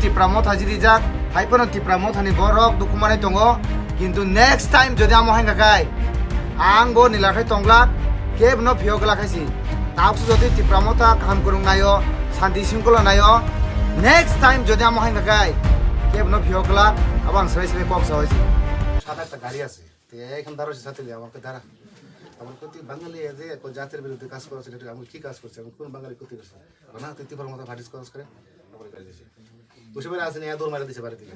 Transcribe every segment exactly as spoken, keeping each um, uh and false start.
Tipra Motha jiti jak, hai phano Tipra Mothani borok dukhu manai tongo. Kintu next time jodi amo hai kha khai, ang bo nila khai tonglak, kebo no phiyok glak khai si. Tabuk se jodi Tipra Motha kaham kwrwng naio, santi singkolo naio, next time jodi amo hai kha khai, kebo no phiyok glak, abo ang srai srai kok sa hoi si. সাদা একটা গাড়ি আছে। তো এখানে দাঁড়াও, সাথে নিয়ে আমাকে দাঁড়া। আমার ক্ষতি বাঙালি যে এক জাতির বিরুদ্ধে কাজ করেছে, এটা আমার কি কাজ করছে? আমি কোন বাঙালি ক্ষতি করছে? না, তুই ত্রিপুরার মতো ভাটিস করস করে? Busi bai asini ya dor mari dise bari dile.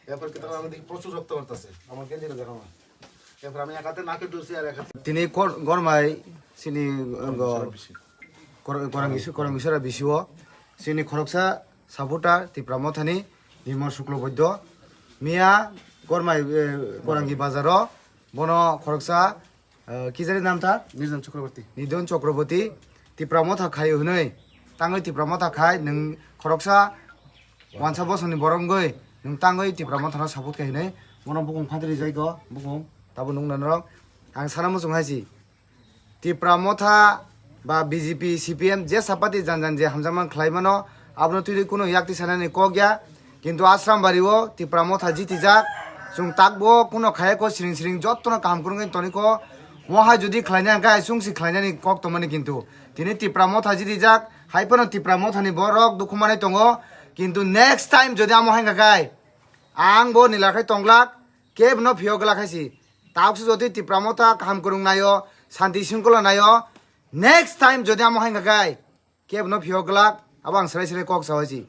Erpor kita ama dik prochur rokto bartase. Amar kenjire dekho na. Erpor ami ek hate nake dulsi ar ek hate Tini kor-, gormai sini, uh, go-, kor-, korang isu, korang isura bisiwo. Sini khoroksa supporter Tipra Mothani Nirmal Shukla Boiddo. Miya gormai, eh, Korangi bazaro. Bono khoroksa, eh, kijari nam ta? Nirjan Chakraborty. Nirjan Chakraborty. Tipra Motha khai hwnwi. Tangwi Tipra Motha khai nwng khoroksa wansa bosoni borok wngwi nwng tangwi Tipra Mothano support khai hwnwi. Bono bukung phatri jaigo, bukung tabo nung nanrok. Ang sana muchung hai si. Tipra Motha ba B J P, C P M jesa party jan jan je hamjakma khlai mano, abono twi kuno yakti sanani kok ya. Kintu Ashram Bari o Tipra Motha jiti jak, chwng takbo kuno khaya ko siring siring jottono kaham kwrwngwi toni ko. Mo hai jodi khlaina hwnkhe ai chwng si khlainani kok tongmani kintu. Tini Tipra Motha jiti jak, hai phano Tipra Mothani borok dukhu manai tongo. Kintu next time jodi amo hai kha khai, ang bo nila khai tonglak, kebo no phiyok glak khai si. Tabuk se jodi Tipra Motha kaham kwrwng naio, santi singkolo naio, next time jodi amo hai kha khai, kebo no phiyok glak, abo ang srai srai kok sa hoi si.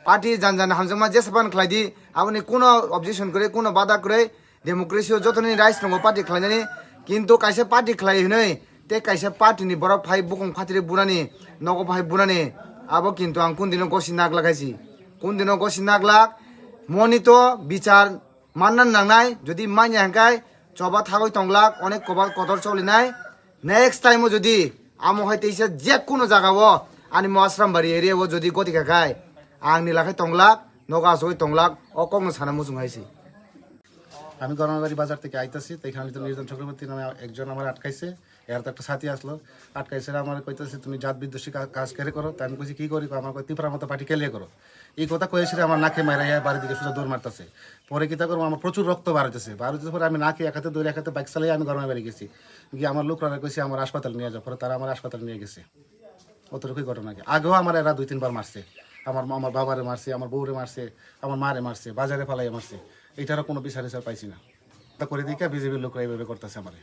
Party jan jan hamjakma jesa pan khlai di, aboni kuno objection kwrwi, kuno bada kwrwi, democracy o jotoni rights tongo party khlainani, kintu kaisa party khlai hwnwi, tei kaisa party ni borok phai bukung phatri bunani, nogo phai bunani, abo kintu ang kun dino gosi naglak hai si. Kun dino gosi naglak, moni to bichar manna nangnai, jodi manya hwnkhe choba thagwi tonglak, onek koba kotor cholinai. Next time o jodi amo hai teisa je kuno jaga o ani mo Ashram Bari area o jodi goti kha khai, ang nila khai tonglak, nogo asugwi tonglak, o kokno sana muchung hai si. আমি গরমাবাড়ি বাজার থেকে আইতাছি, তো এখানে তো নির্জন চক্রবর্তী নামে একজন আমার আটকাইছে, এর তো একটা সাথী আসলো, আটকাইছে, আমার কইতাছে, "তুমি জাত বিদ্বেষী কা-, কাজ কেরে করো?" তো আমি কইছি, "কি করি?" কয়, "আমার কয়, তিপ্রা মতো পার্টি কেলিয়ে করো।" এই কথা কয়েছে, আমার নাকে মাইরা ইয়া বাড়ির দিকে সোজা দৌড় মারতাছে। পরে কিতা করবো, আমার প্রচুর রক্ত বার হইতেছে, বার হইতেছে পরে আমি নাকে এক হাতে দৌড়ে, এক হাতে বাইক চালিয়ে আমি গরমাবাড়ি গেছি। গিয়ে আমার লোকরা কইছে, "আমার হাসপাতাল নিয়ে যাও।" পরে তারা আমার হাসপাতাল নিয়ে গেছে। অতটুকুই ঘটনা কি? আগেও আমার এরা দুই তিনবার মারছে। আমার, আমার বাবারে মারছে, আমার বউরে মারছে, আমার মারে মারছে, বাজারে ফালাইয়া মারছে। এইটারও কোনো বিচার টিচার পাইছি না। তা করে দিকে বিজেপির লোকরা এইভাবে করতেছে আমারে।